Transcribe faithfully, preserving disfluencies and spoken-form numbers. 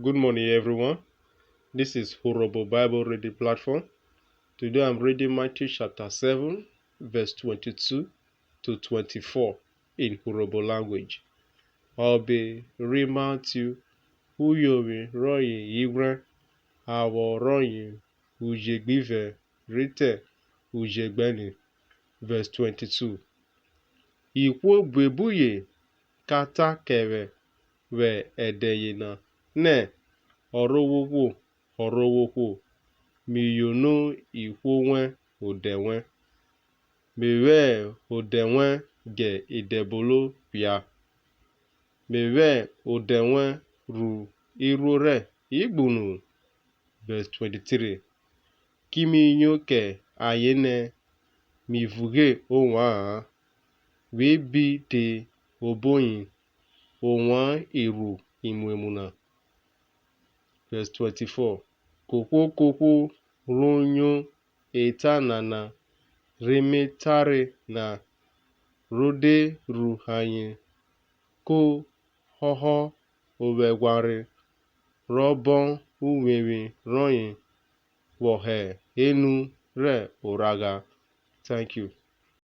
Good morning, everyone. This is Urhobo Bible Reading Platform. Today I'm reading Matthew chapter seven, verse twenty-two to twenty-four in Urhobo language. Ọbe ri Matthew, uyovwi rọye ighwrẹn, awọ rọye ujegbe ivẹ rhi te ujegbe ẹne. Verse twenty-two. Ihwo buebu ye ka ta kẹ vwẹ vwẹ ẹdẹ yena nẹ, Ọrovwohwo, Ọrovwohwo, mi yono ihwo wẹn odẹ wẹn, me vwẹ odẹ wẹn djẹ idẹbono phia, me vwẹ odẹ wẹn ru iruo rẹ igbunu? Verse twenty-three. Ki mi nyo kẹ ayen nẹ, mi vughe ovwa-an, we bi te oboyin, ovwan e ru imwemwu na. Verse twenty-four. Kohwo kohwo ro nyo eta nana re me tare na, ro de ru ayen, ko họhọ ovwẹghwanre rọ bọn uwevwi rọye vwọ hẹ enu rẹ oragha. Thank you.